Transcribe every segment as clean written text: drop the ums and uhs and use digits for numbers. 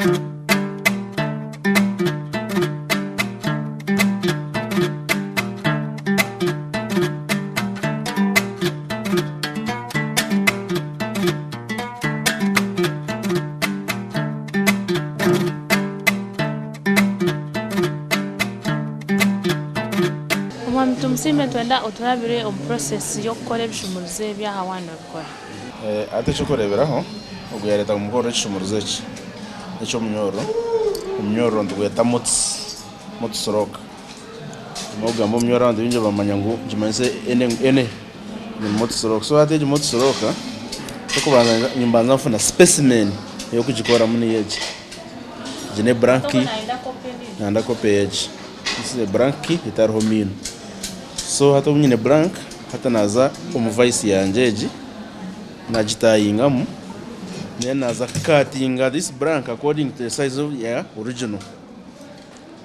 Omwami Tumusiime nitwenda oturabire omu process y'okukora ebishumuruzo ebi aha waaba nobikora. Hati eky'okureeberaho, ogu yaareeta ngu mukorere ekishumuruzo eki eky'omunyororo, omunyororo nitugweta mutsi, mutsi rock. N'okugamba omunyororo abantu baingi bamanya ngu nikimanyisa ene ni mutsi rock. So hati egi mutsi rock, eky'okubanza nimbanza nfuna specimen ey'okugikoramu niyo egi. Egi n'eblank key, nanda copy y'egi. This is a blank key etariho miino. So hati obu nyine blank, hati naaza omu vise yangye egi, nagitayingamu, then naaza kukatinga this blank according to the size of ya original.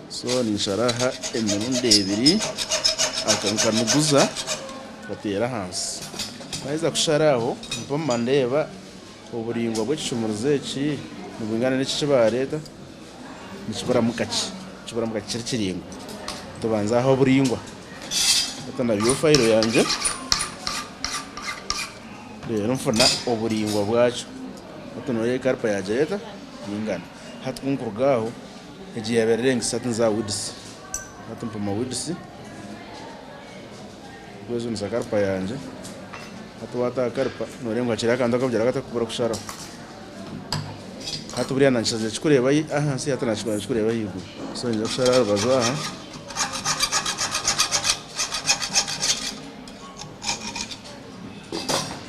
So ninshara aha emirundi ebiri, aka nkanuguza ngateera ahansi. Naheza kushara aho, mpoma ndeeba Oburaingwa bw'ekishumuruzo eki nibwingana n'eki eki baareeta, nikiburamu kakye, nikiburamu kakye kiri kiraingwa. Tubanze aha oburaingwa. Hati nabyo fayiro yangye, reero nfuna oburaingwa bwakyo. Hati nooreeba ekaripa yaagira eta? Yaingana. Hati ku nkuruga aho, egi yaaba eri lengisi hati nza aha widisi. Hati mpima widisi. Kwejunisa karipa yangye, hati waata aha karipa noreeba ngu hakiriho akantu akakugira kata kubura kusharaho. Hati buriya nankishazire kikureeba ahansi hati nakikureeba ahaiguru. So niinyija kushara aha rubaju aha.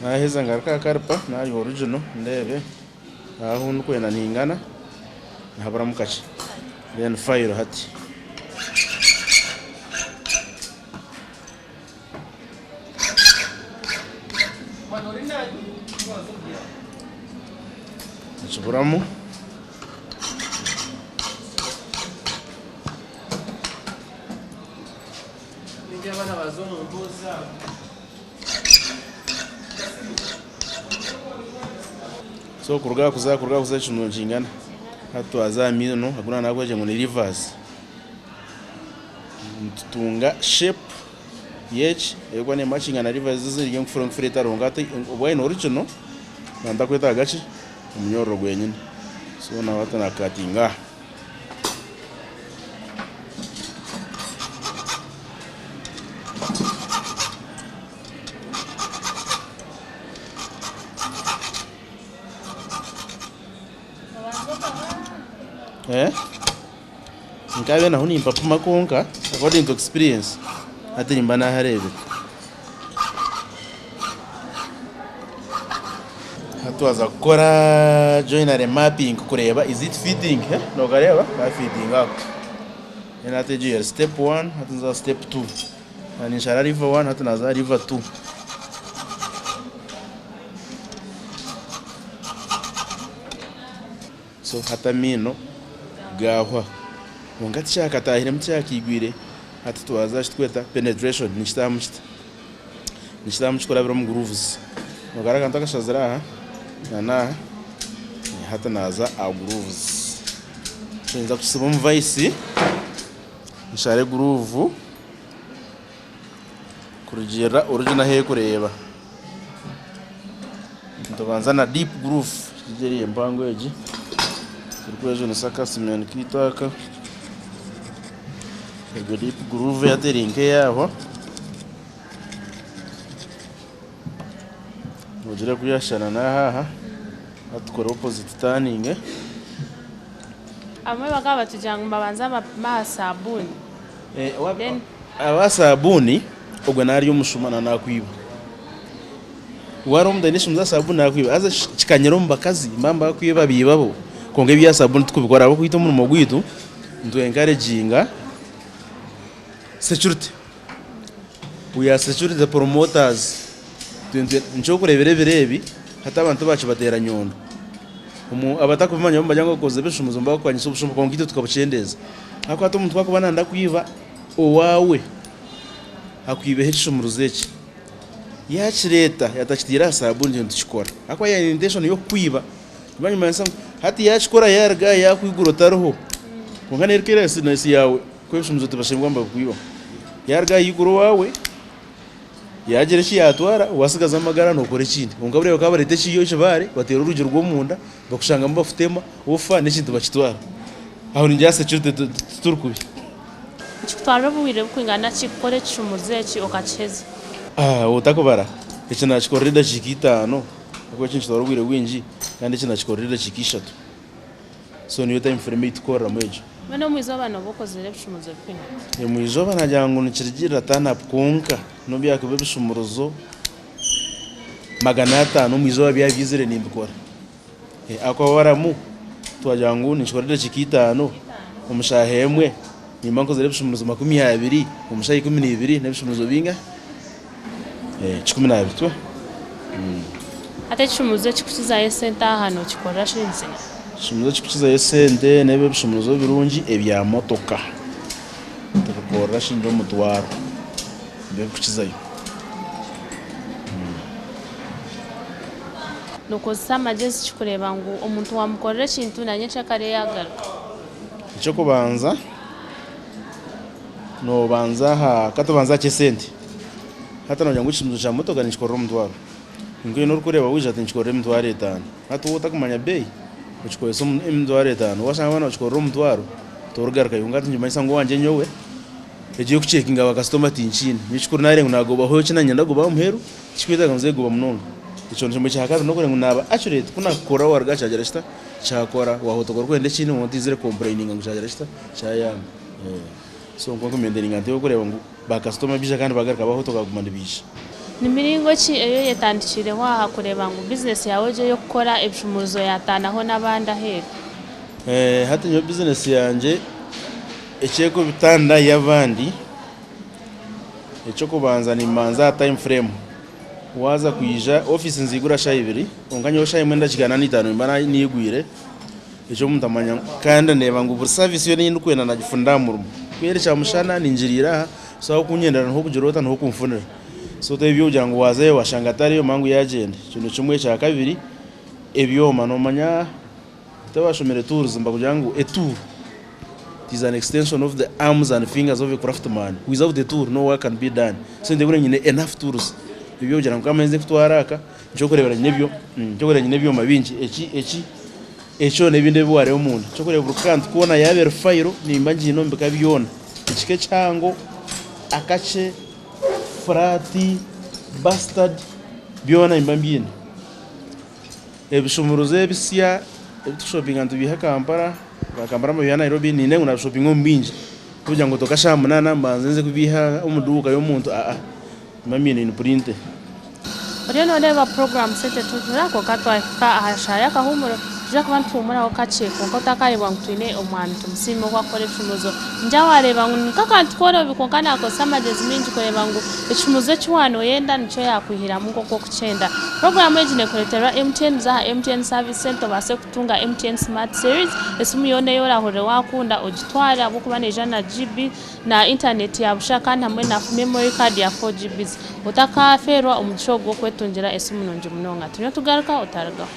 Naheza ngaruke aha karipa nari original ndeebe aha ahu ndikwenda nihingana nihaburamu kakye then fayiro hati. Nikiburamu. So kuruga aha kuza kuruga aha kuza ekyo nikingana. Hati twaza aha maino agu naaba nakwegyesa ngu ni rivers. Nitutunga shape y'eki erikuba nematchinga na rivers eziri enkufuru enkufuru etariho nka hati obwayine original naba ntakwetaaga ki omunyororo gwenyine so naaba hati nakatinga aha. Eh? Nkabe naho nimpapima kwonka according to experience hati nimba nahareebire. Hati twaza kukora joinery mapping kureeba is it fitting eh nokareeba ka fitting ako. Then hati egyo yari step one hati nza aha step two. Naba ninshara level one hati naza aha level two. So hati amaino gaahwa kwonka tikyakataahiremu tikyakaigwire hati twaza aha kiturikweta penetration nikitaahamu kita? Nikitaahamu kikurabira omu grooves kwonka hariho akantu akashazire aha na n'aha hati naaza aha grooves so ninza kusiba omu vayisi nshare groove kurugiirira original ahu erikureeba. Nitubanza na deep groove egi eri empango egi turikwejunisa akasimenti kaitu aka egyo deep groove hati eri nk'eyaahwa nogira ku yashushana n'aha aha hati tukore opposite turning. Abamwe bakaba batugira ngu nibabanza bapima aha sabuuni then. Aba sabuuni ogwo nari omushuma na nakwiba. Waaba omuntu aine esimu za sabuuni nakwiba haza kikanyire omu bakazi nibaba nibakwiba biiba bo kwonka ebya sabuuni tikubikora ahabw'okuba itwe omurimo gwaitu nitu encouraginga security we are security promoters nikyo orikureebera ebiro ebi hati abantu bakibateera nyondo abatakubimanya bo nibagira ngu abakozi b'eshumuzo nibakukanyisa obushuma kwonka itwe tukabukyendeeza ahabw'okuba hati omuntu ku arikuba nayenda kwiba owaawe akwibeho ekishumuruzo eki. Yaakireeta yaatakiteire aha saabuuni itwe nitukikora ahabw'okuba yaine intention y'okukwiba. Bwanyima ngu Hati yaakikora yaaruga aha yaakwigura otariho, kwonka neyo carelessness yaawe ku ebishumuzo tibashemererwa nibabikwibaho. Yaaruga aha yaigura owaawe, yaagira eki yaatwara, waatsigaza amagara nookora ekindi. Kwonka buriya bakaba bareeta ekiiyo ekibaare bateera orwigi rw'omunda, bakushangamu bafutema, ofa n'ekintu bakitwara. Aho ningira security tituri kubi. Nikikutwarira obwire burikwingana ki kukora ekishumuzo eki okakiheza? Otakubara, eki naakikorera edakiika itaano ahakuba eki nikitwara obwire bwingi kandi eki naakikorera edakiika ishatu. So niyo time frame ei tukukoreramu egyo. Mbwenu omu izooba nooba okozire ebishumuzo birikwingana ki? Omu izooba naagira ngu nikirugiirira turn up kwonka n'obu byakuba ebishumuruzo 500 omu izooba byaba byizire nimbikora. Ahakuba baramu twagira ngu nikikora edakiika itaano omu shaaha emwe nimba nkozire ebishumuruzo 20 omu shaaha 12 n'ebishumuruzo bingahi? 12 twe. Hati ekishumuruzo ekirikukizayo esente aha nokikorera shiringi zingahi? Ekishumuruzo ekirikukizayo esente n'ebi ebishumuruzo ebirungi ebya motoka tubikorera shiringi 1000 nibyo birikukizayo. Nookozesa amagyezi ki kureeba ngu omuntu waamukorera ekintu na nyekyakare yaagaruka? Eky'okubanza, noobanza aha, ka tubanze aha ky'esente. Hati noogira ngu ekishumuzo kya motoka nikikorera omutwaro. Kwonka oine orikureeba waija ati nikikorera 5000. Hati waaba otakumanya beeyi, okikoresa 5000. Waashanga baaba nibakikorera omutwaro, torigarukayo. Kwonka hati nikimanyisa ngu owangye nyowe, egyo ey'okucekinga bakasitoma tinkiine. Nyowe ekikuru naareeba ngu naagobaho eki naanye ndagoba aha muheru. Tikikwetaaga ngu nze kugoba munonga. Ekyo nikyo ekya kabiri n'okureeba ngu naaba accurate ku naakukora waaruga aha kyagira kita, kyakora, waahotoka orikwenda ekindi kwonka otaizire kukompureyininga ngu kyagira kita, kyayanga. So nikwo nkumenteyininga ntyo kureeba ngu baakasitoma baija kandi baagaruka baahotoka baguma nibaija. Ni miringo ki ei oyetandikiireho aha kureeba ngu bizinesi yaawe egyo ey'okukora ebishumuruzo yaataanaho n'abandi aheeru? Hati nyowe bizinesi yangye eki erikubitaana ey'abandi, Eky'okubanza nimbanza aha time frame, waaza kwija ofiisi nizigura shaaha ibiri kwonka nyowe shaaha emwe n'edakiika 45 nimba niigwire, ekyo omuntu amanya kandi ndeeba ngu buri service yoona ei ndikwenda nagifunira aha murimo, ku eri kyamushana ningiriira aha, so ahu okunyendera niho okugira ota niho okunfunira, so t'eby'okugira ngu waazayo waashanga atariyo omanye ngu yaagyenda, ekyo ni kimwe. Ekyakabiri ebyoma noomanya Tibashomire tools nibakugira ngu a tool it is an extension of the arms and fingers of a craftman, without a tool no work can be done. So ntekureba nyine enough tools ebyokugira ngu kambanze kutwara aka nikyokurebera nyine ebyo nikyokurebera nyine ebyoma bingi eki eki ekyo n'ebindi ebi wareeba omunda nikyokureeba buri kantu koona yaaba eri fayiro nimba ngiine omu bika byona ekika ekihango, akakye, furati, bastard byona nimba mbiine. Ebishumuruzo ebisya ebi turikushopinga nitubiiha Kampala, ba Kampala nibabiiha Nairobi, niinyenda ngu nabishopinga omu bwingi tikugira ngu ntoke shaaha munaana mbanze nze kubiiha omu duuka y'omuntu aa nimba mbiine in print. Oriyo nooreeba puroguraamu Sente Tutura kwonka twahika aha shaaha y'akahuumuro nitwija kuba nituhuumuraho kakye kwonka otakaayebwa ngu twine omwami Tumusiime owakukora ebishumuruzo. Ningira waareeba ngu ni nk'akantu koorobi kwonka naakozesa amagyezi maingi kureeba ngu ekishumuruzo eki waanoyenda nikyo yaakwihiramu nk'oku orikukyenda. Puroguraamu egi neekureeterwa MTN. Za aha MTN Service Centre obaase kutunga MTN Smart Series, esimu yoona ei orahurire waakunda ogitware ahabw'okuba neija na GB na intaneti ya busha kandi hamwe na memory card ya 4 GBs. Otakaafeerwa omugisha ogu gw'okwetungira esimu nungi munonga. Turiyo tugaruka otarugaho.